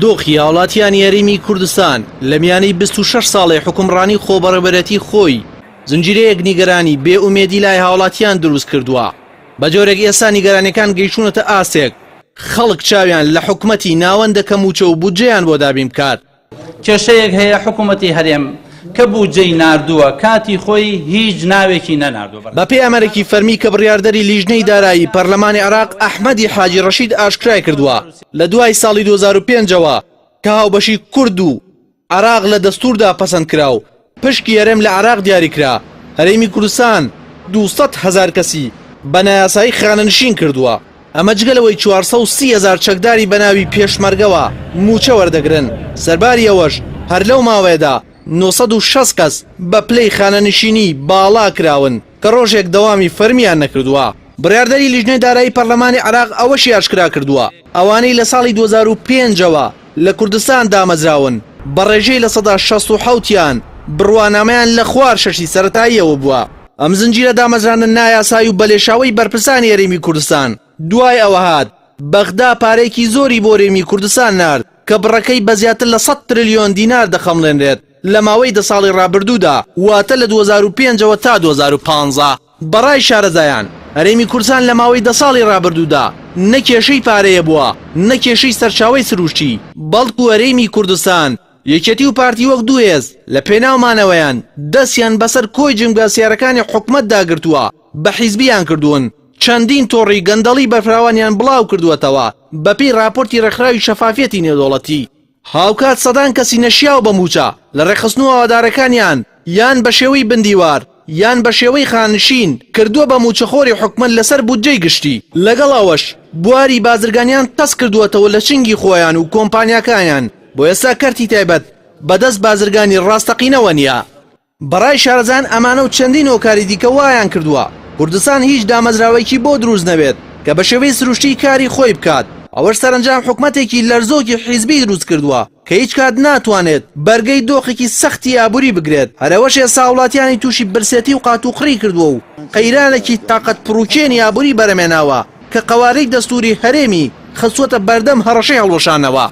دۆخی هاوڵاتیانی هەرێمی کوردستان لە میانەی 26 ساڵی حوکمڕانی خۆبەڕێوەبەرێتی خۆی زنجیرەیەک نیگەرانی بێ ئومێدی لای هاوڵاتیان دروست کردووە، بە جۆرێک ئێستا نیگەرانیەکان گەیشتوونەتە ئاستێک خەڵک چاویان لە حکومەتی ناوەندە کە مووچە و بودجەیان بۆ دابین بکات. کێشەیەک هەیە حکومەتی هەرێم کە بودجەی ناردووە کاتی خۆی هیچ ناوێکی نەناردووە. بەپێی ئامارێکی فەرمی کە بڕیاردەری لیژنەی دارایی پەرلەمانی عێراق ئەحمەدی حاجی ڕەشید ئاشکرای کردووە، لە دوای ساڵی 2005 ەوە کە هاوبەشی کورد و عێراق لە دەستووردا پەسەند کرا و پشکی هەرێم لە عێراق دیاریکرا، هەرێمی کوردستان 200,000 کەسی بە نایاسایی خانەنشین کردووە. ئەمە جگە لەوەی 430,000 چەکداری بەناوی پێشمەرگەوە مووچە وەردەگرن، سەرباری ئەوەش هەر لەو ماوەیەدا 960 کەس بە پلەی خانەنشینی باڵا کراون کە ڕۆژێک دەوامی فەرمییان نەکردووە. بڕیاردەری لیژنەی دارایی پەرلەمانی عێراق ئەوەشی ئاشکرا کردووە، ئەوانەی لە ساڵی 2005 ەوە لە کوردستان دامەزراون بە ڕێژەی 67% یان بڕوانامەیان لە خوار شەشی سەرەتاییەوە بووە. ئەم زنجیرە دامەزراندنە نایاسایی و بەلێشاوەی بەرپرسانی هەرێمی کوردستان دوای ئەوە هات بەغدا پارەیەکی زۆری بۆ هەرێمی کوردستان نارد کە بڕەکەی بە زیاتر لە 100 ترلیۆن دینار دەخەمڵێنرێت لە ماوەی 10 ساڵی ڕابردوودا، واتە لە 2005 ەوە تا 2015. بەڕای شارەزایان، هەرێمی کوردستان لە ماوەی 10 ساڵی ڕابردوودا نە کێشەی پارەیە بووە، نە کێشەی سەرچاوەی سروشتی، بەڵکو هەرێمی کوردستان، یەکێتی و پارتی وەک دوو هێز لە پێناو مانەوەیان دەستیان بەسەر کۆی جمگە سیارەکانی حکومەتدا گرتووە، بە حیزبیان کردوون، چەندین تۆڕی گەندەڵی بەرفراوانیان بڵاو کردووەتەوە، بەپێی ڕاپۆرتی ڕێکخراوی شەفافیەتی نێودەوڵەتی. هاوکات سەدان کەسی نەشیاو بە مووچە لە ڕێکخستن و هەوادارەکانیان یان بە شێوەی بندیوار یان بە شێوەی خانشین کردووە بە مووچەخۆری حکومەت لەسەر بودجەی گشتی، لەگەڵ ئەوەش بواری بازرگانیان تەسک کردووەتەوە لە چنگی خۆیان و کۆمپانیاکانیان، بۆ ئێستا کەرتی تایبەت بەدەست بازرگانی ڕاستەقینەوە نییە. بەڕای شارەزایان ئەمانە و چەندین هۆکاری دیکە وایان کردووە کوردستان هیچ دامەزراوەیەکی بۆ دروست نەبێت کە بە شێوەی سروشتی کاری خۆی بکات، ئەوەش سەرەنجام حکومەتێکی لەرزۆکی حیزبی دروست کردووە کە هیچ کات ناتوانێت بەرگەی دۆخێکی سەختی ئابووری بگرێت، هەر ئەوەش ئێستا هاوڵاتیانی تووشی برسێتی و قاتوقڕی کردووە و قەیرانێکی تاقەت پڕوکێنی ئابووری بەرهەمهێناوە کە قەوارەی دەستووری هەرێمی خستووەتە بەردەم هەڕەشەی هەڵوەشانەوە.